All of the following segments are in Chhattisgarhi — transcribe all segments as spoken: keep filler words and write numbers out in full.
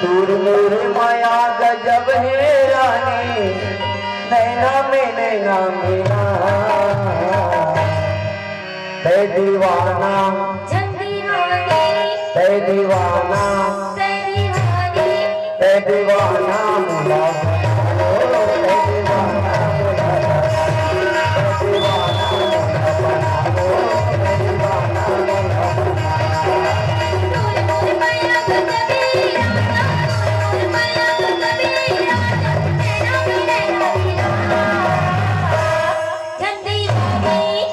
तोर मोर मया गजब हे रानी, नैना में नैना मिला। तै दीवाना, झन दीवानी, तै दीवाना, तै दीवानी, तै दीवाना मोला बना लो, तै दीवाना मोला बना लो, तै दीवाना मोला बना लो, तै दीवाना मोला बना लो।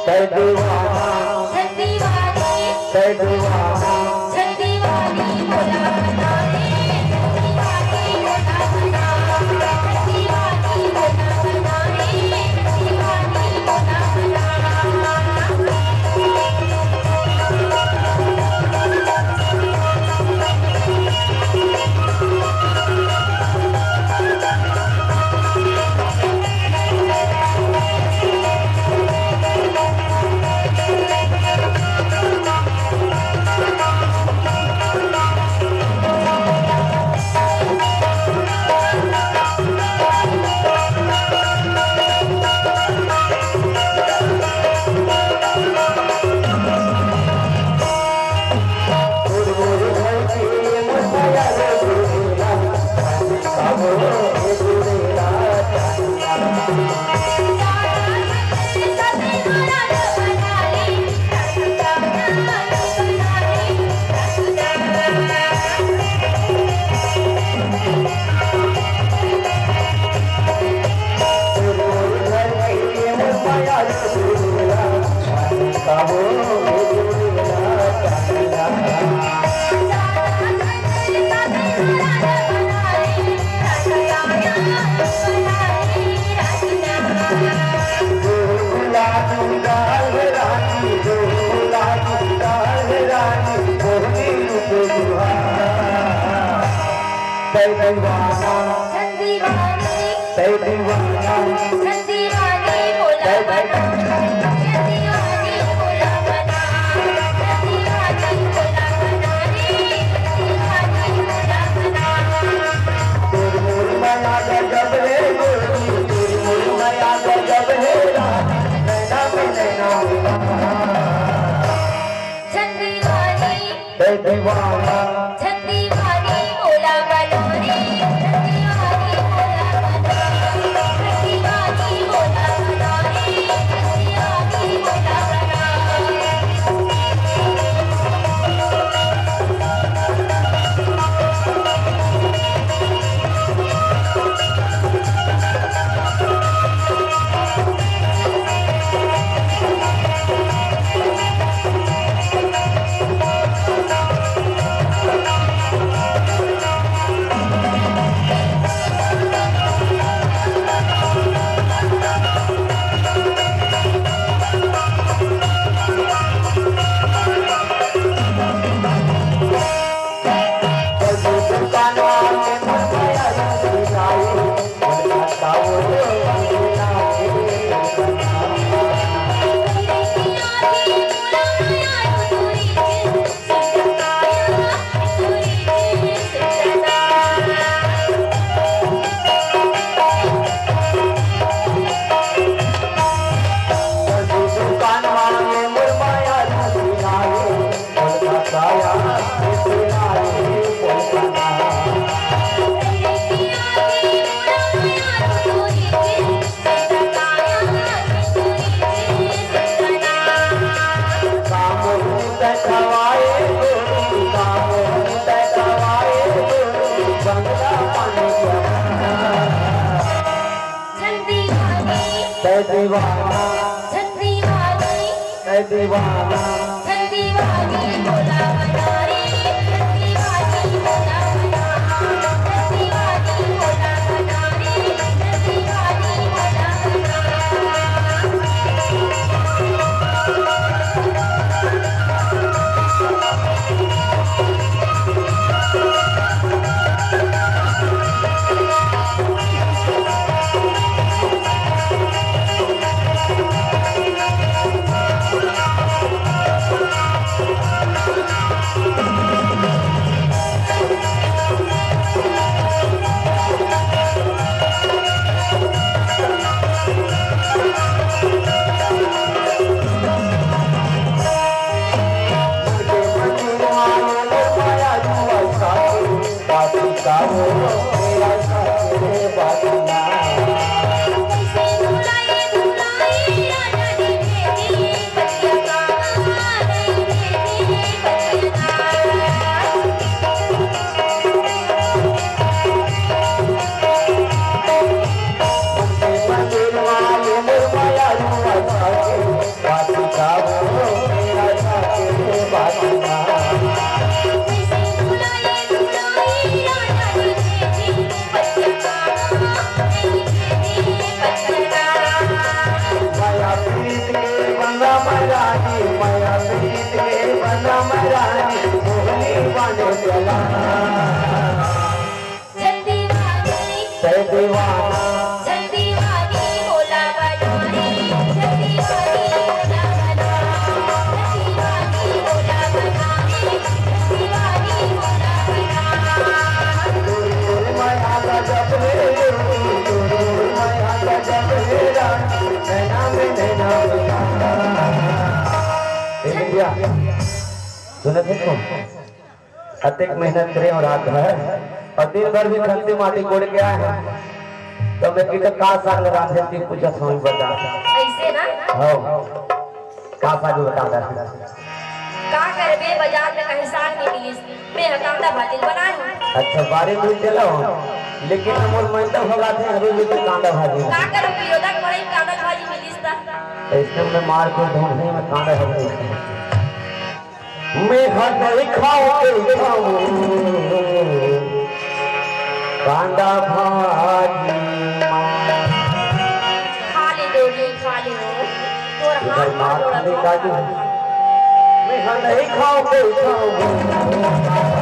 तै दीवाना, तै दीवाना। तै दीवाना, झन दीवानी, तै दीवाना, झन दीवानी मोला तै बना, झन दीवानी मोला बना, झन दीवानी मोला बना रे, झन दीवानी मोला बना। तोर मोर मया गजब हे गोरी, तोर मोर मया गजब हे रानी, नैना में नैना मिला। झन दीवानी, तै दीवाना, झन दीवानी मोला बना रे, झन दीवानी मोला बना, झन दीवानी मोला बना रे, झन दीवानी मोला बना। तै दीवाना, तै दीवाना। मया प्रीत के बंधन में रानी, मया प्रीत के बंधन में रानी, मोहनी बने चला। जय दीवानी, जय दीवाना। जय दीवानी होला बनानी, जय दीवानी होला बनानी, जय दीवानी होला बनानी, जय दीवानी होला बनानी। तोर मया गजब हे, तोर मया गजब हे रानी, नैना में नैना मिला। ए बिटिया, सुनत हे तुम? अतेक मेहनत करे हो रात भर, अउ दिन भर भी खंती माटी कोड़ के आए हंव। त मैं किधर का साग रांधे, ती पूछत हंव, बता। अइसे ना? हव, का साग बता दे। का करबे, बाजार में कहीं साग नइ मिलिस, मैं ह कांदा भाजी बनाए हंव। अच्छा, बारी में चलो, लेकिन हमर मन तो होगा थे, अभी भी तो कांदा भाजी। का करूं, पियोदा के बड़े कांदा भाजी मिलिस त। अइसे में मार के ढूंढे में कांदा भाजी। मैं ह नइ खांव, नइ खांव कांदा भाजी। खा ले डोली, खा ले हो। तोर हाथ मार जोड़त हंव। मैं ह नइ खांव, नइ खांव।